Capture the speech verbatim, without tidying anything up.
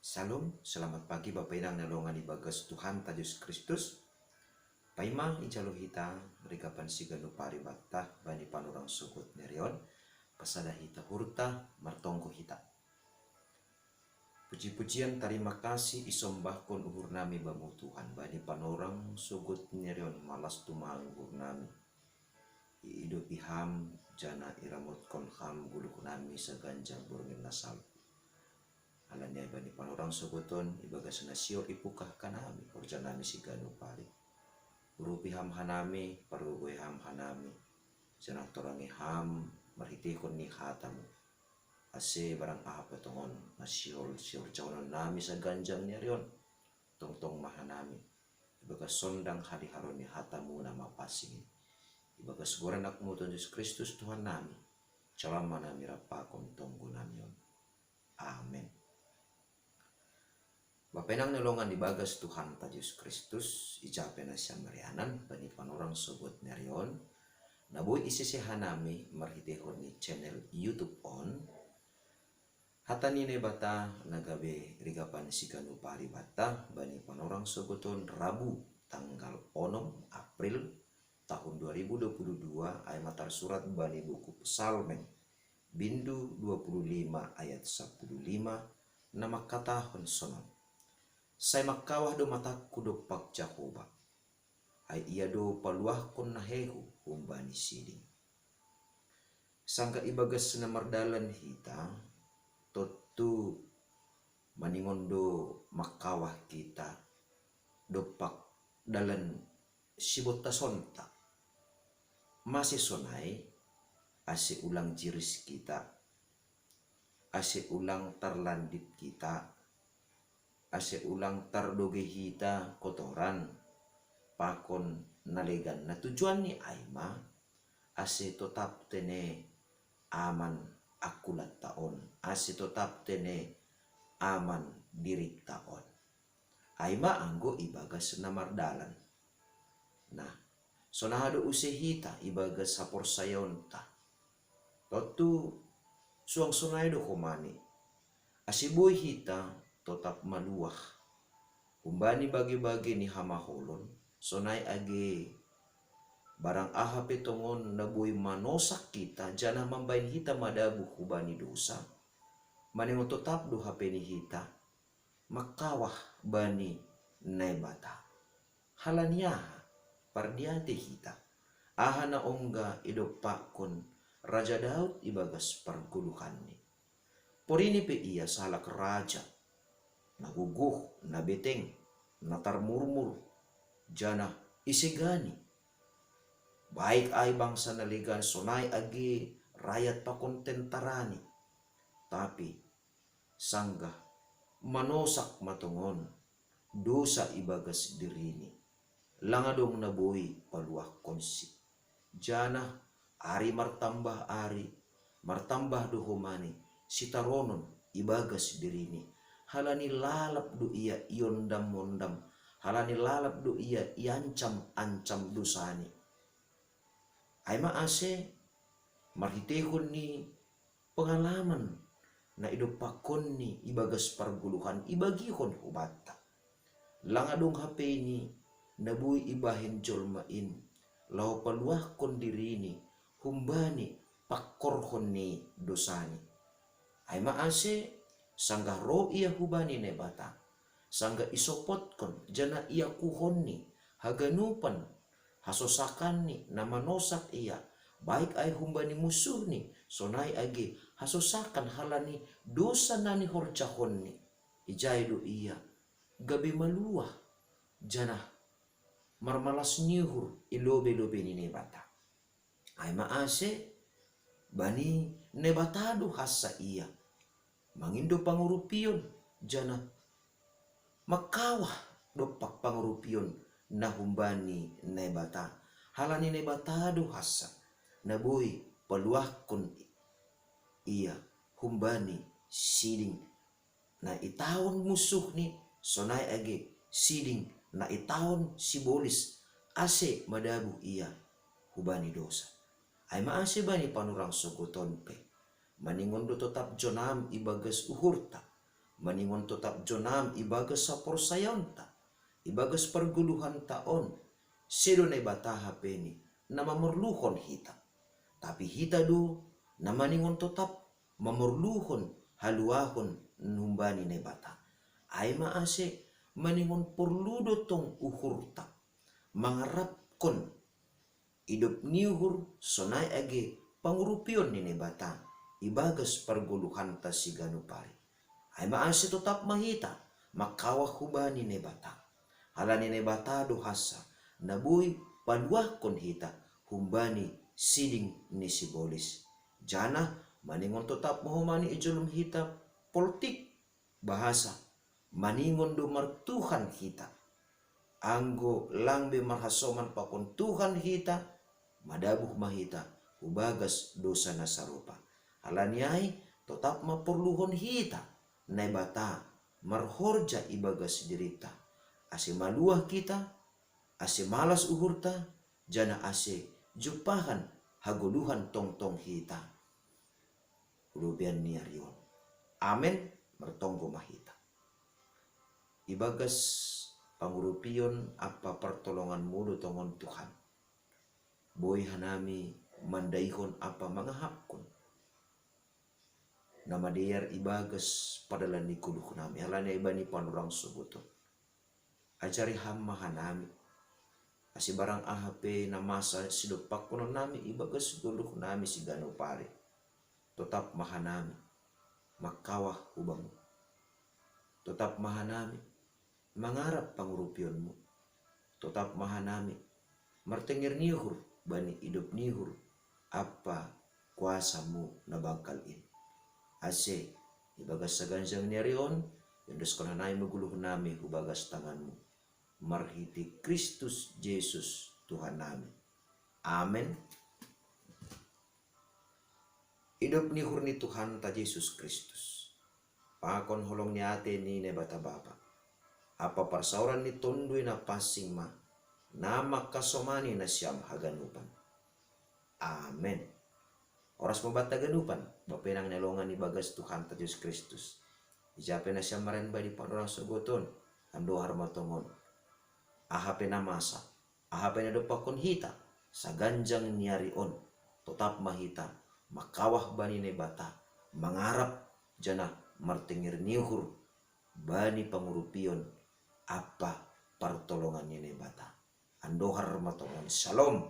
Salam, selamat pagi Bapa Inang na longan ibagas Tuhan ta Jesus Kristus. Paima ijalo hita rigapan siganu paribatta bani panorang sogot nerion, pasada hita hurta martonggo hita. Puji-pujian tarima kasih isombahkon uhur nami bamu Tuhan bani panorang sogot nerion, malas tumang uhur nami. Iidopi ham jana iramotkon ham guluk nami saganjang borngin na salpu. Alani ai bani panorang sogoton ibagas na siol ipukah kanami horja nami siganu pari. Urupi ham hanami, pargogoi ham hanami, janah torangi ham marhitehon ni hatamu. Ase barang aha pe tongon na siol sihorjahonon nami saganjang ni ari on, tongtong ma hanami ibagas sondang hadiharon ni hatamu na mapansing in. Ibagas goran anakmu Tuhan Jesus Kristus Tuhan nami, jalo ma nami rap pakon tonggo nami on. Amen. Bapa Inang na longan ibagas Tuhan ta Jesus Kristus, ija pe nasiam marianan bani panorang sogot nerion, na boi isese hanami marhitehon ni channel YouTube on, hata ni Naibata na gabe rigapan siganu paribatta bani panorang sogoton Rabu tanggal onom April tahun dua ribu dua puluh dua, ai ma tarsurat bani buku Psalmen, bindu dua puluh lima ayat sapuluh lima, na mangkatahon sonon: Sai mangkawah do matangku dompak Jahowa, ai Ia do paluahkon nahehu humbani siding. Sanggah ibagas na mardalan hita, tontu maningon do mangkawah hita dompak dalan sibontasonta. Mase sonai? Ase ulang jiris hita, ase ulang tarlandit hita, ase ulang tardogei hita kotoran pakon na legan. Na tujuanni ai ma ase totap tene aman angkulanta on, ase totap tene aman dirinta on. Ai ma anggo ibagas na mardalan. Nah, sonaha do use hita ibagas haporsayaonta? Tontu suang sonai do homani. Ase boi hita totap maluah humbani bage-bage ni hamaholon, sonai age barang aha pe tongon na boi manosak hita janah mambahen hita madabuh hubani dosa, maningon totap do hape ni hita mangkawah bani Naibata. Halani aha? Pardiatei hita aha na ongga idompakkon Raja Daud ibagas pargoluhanni. Porini pe ia sahalak raja, na gogoh, na beteng, na tarmurmur, janah isegani, baik ai bangsa na legan, sonai age rayat pakon tentarani. Tapi sanggah manosak ma tongon dosa ibagas dirini, lang adong na boi paluahkonsi. Janah ari martambah ari, martambah do homani sitaronon ibagas dirini, halani lalap do ia iondam-ondam, halani lalap do ia iancam-ancam dosani. Ai ma ase marhitehon ni pengalaman na idompakkonni ibagas pargoluhan ibagihon hubanta. Lang adong hape ini na boi ibahen jolma in laho paluahkon dirini humbani pangkorhon ni dosani. Ai ma ase sanggah ro ia hubani Naibata, sanggah isopotkon janah iakuhonni haganupan hasosakanni na manosak ia, baik ai humbani munsuhni, sonai age hasosakan halani dosa na nihorjahonni, ijai do ia gabe maluah janah marmalas ni uhur i lobei-lobei ni Naibata. Ai ma ase bani Naibata do hansa ia mangindo pangurupion janah mangkawah dompak pangurupion na humbani Naibata, halani Naibata do hansa na boi paluahkon ia humbani siding na itaon munsuhni, sonai age siding na itaon sibolis, ase madabuh ia hubani dosa. Ai ma ase bani panorang sogoton pe, maningon do totap jonam ibagas uhurta, maningon totap jonam ibagas saporsayaonta, ibagas pargoluhanta on, sedo Naibata hapeni na mamorluhon hita. Tapi hita do na maningon totap mamorluhon haluahon humbani Naibata. Ai ma ase maningon porlu do tong uhurta mangarapkon idop ni uhur sonai age pangurupion ni Naibata ibagas pargoluhanta siganup ari. Ai ma ase totap ma hita mangkawah hubani Naibata. Halani Naibata do hansa na boi paluahkon hita humbani siding ni sibolis. Janah maningon totap ma homa ni ijolom hita poltik bahasa maningon do martuhan hita. Anggo lang be marhasoman pakon Tuhan hita, madabuh ma hita hubagas dosa na sarupa. Halani ai totap ma porluhon hita Naibata marhorja ibagas dirita, ase maluah hita, ase malas uhurta, janah ase jumpahan hagoluhan tongtong hita. Lubian ni ari on. Amen. Martonggo ma hita. Ibagas pangurupion ampa partolonganmu do tongon Tuhan, boi hanami mandaihon ampa mangahapkon na madear ibagas pardalan ni goluhnami, halani ai bani panorang sogoton. Ajari ham ma hanami, ase barang aha pe na masa sidompakkononnami ibagas goluhnami siganup ari, totap ma hanami mangkawah hubamu. Totap ma hanami mangarap pangurupionmu. Totap ma hanami martenger ni uhur bani idop ni uhur ampa kuasamu na banggal in. Ase ibagas saganjang ni ari on, iondoskon hanami ma goluhnami hubagas tanganmu, marhitei Kristus Jesus Tuhannami. Amen. Idop ni uhur ni Tuhanta Jesus Kristus, pakon holong ni atei ni Naibata Bapa, ampa parsaoran ni Tonduy Na Pansing ma na mangkasomani nasiam haganupan. Amen. Horas ma banta haganupan, bapa inang na hinaholongan ibagas Tuhanta Jesus Kristus. Ija pe nasiam marende bani panorang sogoton, andohar ma tongon. Aha pe na masa, aha pe na dompakkon hita saganjang ni ari on, totap ma hita mangkawah bani Naibata, mangarap janah martenger ni uhur bani pangurupion ampa partolongan ni Naibata. Andohar ma tongon. Shalom.